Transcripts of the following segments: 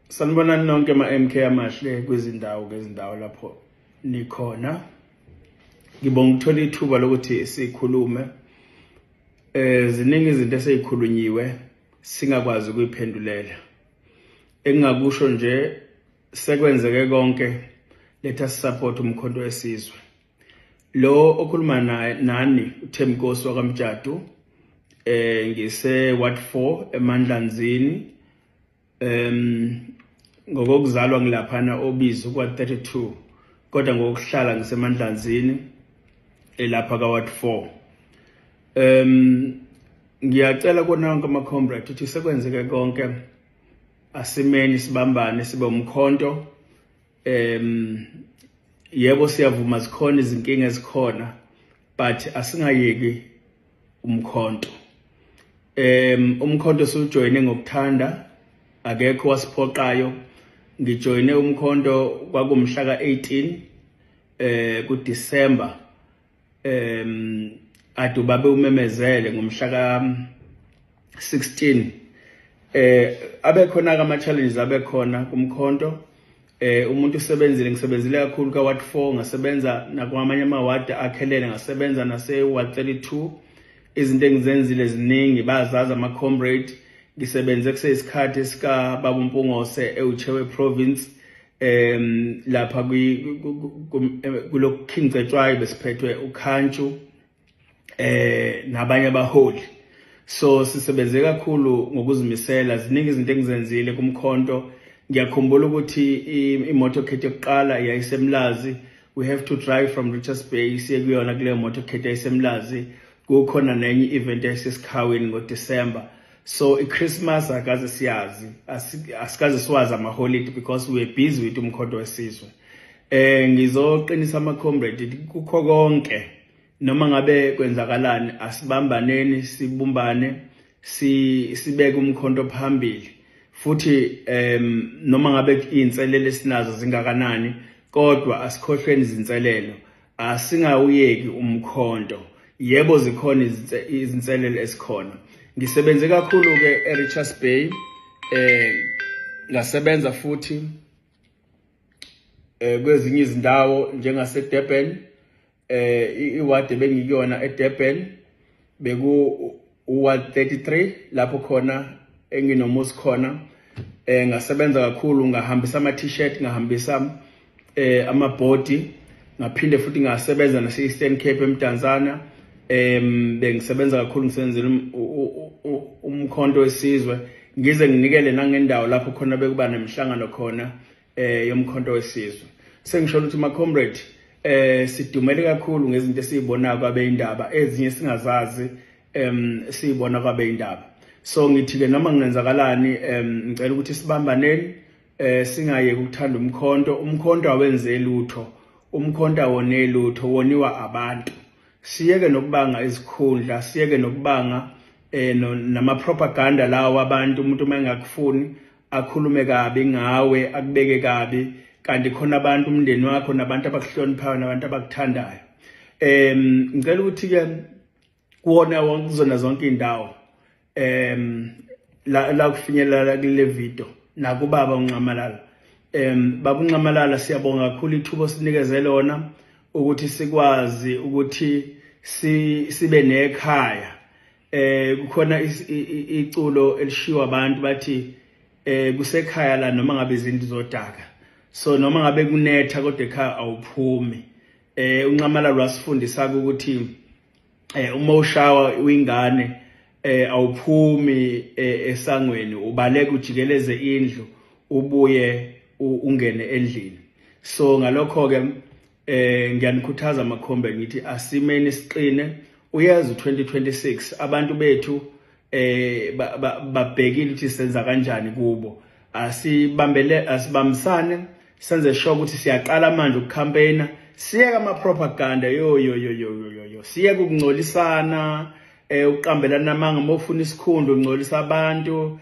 Sanibonani nonke ma-MK amahle kwizindawo ngezindawo lapho nikhona. Ngibonga ukuthola ithuba lokuthi sikhulume. Ziningi izinto esezikhulunyiwe singakwazi ukuyiphendulela. Engingakusho nje, sekwenzeke konke, let us support uMkhonto weSizwe. Lo okhuluma naye nani uThembinkosi wakaMjadu, ngise Ward 4 eMandlanzini. Ngokokuzalwa ngilaphana obizo kwa 32, kodwa ngokuhlala ngiseMandlanzini elapha ka Ward 4. Ngiyacela kona wonke ama comrade ukuthi sekwenzeke konke, asimeni sibambane sibe umkhonto. Yebo, siyavuma zikhona izinkinga ezikhona, but asingayeki umkhonto. Umkhonto siwujoyine ngokuthanda, akekho wasiphoqayo. Ngijoyine umkhonto kwakumhla ka-18 kuDecember, ade ubabe umemezele ngomhla ka-16. Abekhona ama challenges abekhona kumkhonto. Umuntu usebenzile, ngisebenzile kakhulu ka Ward 4, ngasebenza nakwamanye amawadi akhelene, ngasebenza nase Ward 32. Izinto engizenzile ziningi, bayazazi ama comrade. Ngisebenze kuseyisikhathi sika Baba Mpungose eUchewe Province, lapha kulo King Cetshwayo, besiphethwe uKhantshu nabanye abaholi. So sisebenze kakhulu ngokuzimisela, ziningi izinto engizenzile kumkhonto. Ngiyakhumbula ukuthi imotorcade yokuqala yayisemlazi, we have to drive from Richards Bay siye kuyona kuleyo motorcade yayisemlazi. Kukhona nenye event yayisesikhawini ngoDecember, so iChristmas akaze siyazi, asikaze siwazi ama-holiday because we were busy with uMkhonto weSizwe. Ngizoqinisa ama comrade kukho konke, noma ngabe kwenzakalani, asibambaneni, sibumbane, si sibeke umkhonto phambili. Futhi noma ngabe inselelo esinazo zingakanani, kodwa asikhohlweni izinselelo, asingawuyeki umkhonto. Yebo, zikhona izinselelo esikhona. Ngisebenze kakhulu ke eRichards Bay, ngasebenza futhi kwezinye izindawo njengase Durban. Iward bengikuyona eDurban beku ward 33, lapho khona enginomusi khona. Ngasebenza kakhulu, ngahambisa ama t-shirt, ngahambisa amabhodi, ngaphinde futhi ngasebenza nase Eastern Cape eMdantsane. Bengisebenza kakhulu, ngisebenzela uMkhonto weSizwe, ngize nginikele nangendawo lapho khona bekuba nemihlangano khona yoMkhonto weSizwe. Sengisho ukuthi ma comrade, sidumele kakhulu ngezinto esizibona kwabeyindaba, ezinye singazazi, siyibona kwabeyindaba. So ngithi ke noma kungenzakalani, ngicela ukuthi sibambaneni, singayeki ukuthanda umkhonto. Umkhonto awenze lutho, umkhonto awone lutho, woniwa abantu. Siyeke nokubanga izikhundla, siyeke nokubanga nama propaganda lawo abantu. Umuntu uma engakufuni akhulume kabi ngawe, akubeke kabi, kanti khona abantu, umndeni wakho nabantu abakuhloniphayo nabantu abakuthandayo. Ngicela ukuthi ke kuwona wonke, kuzona zonke indawo la kufinyelela kule video, nakubaba uNxamalala. Baba uNxamalala, siyabonga kakhulu ithuba sinikeze lona ukuthi sikwazi ukuthi sibe nekhaya. Kukhona iculo elishiwa abantu bathi kusekhaya la noma ngabe izinto zodaka, so noma ngabe kunetha kodwa ekhaya awuphumi. UNxamalala wasifundisa ukuthi uma ushawa uyingane awuphumi esangweni, ubaleka ujikeleze indlu, ubuye ungene endlini. So ngalokho ke ngiyanikhuthaza amakhombe, ngithi asimeni siqine. Uyazi u2026 abantu bethu babhekile ukuthi senza kanjani kubo. Asibambele, asibambisane, senze sure ukuthi siyaqala manje ukucampaigna, siyeke ama propaganda, yo yo yo yo yo yo, siyeke ukungcolisana, ukuqambelana amanga. Mofuna isikhundla ungcolisa abantu,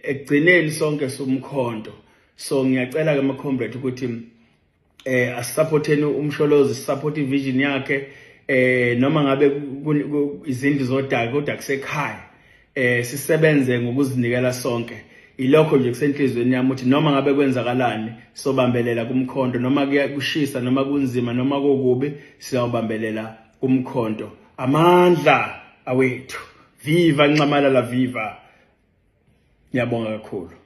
ekugcineni sonke sumkhonto. So ngiyacela ke ama comrade ukuthi asupporteni uMsholozi, support ivision yakhe. Noma ngabe izindlu zodaka, kodwa kusekhaya. Sisebenze ngokuzinikela sonke. Ilokho nje kusenhlizweni yami ukuthi noma ngabe kwenzakalani sobambelela kumkhonto, noma kushisa, noma kunzima, noma kukubi, siyawubambelela kumkhonto. Amandla awethu. Viva Nxamalala, viva. Ngiyabonga kakhulu.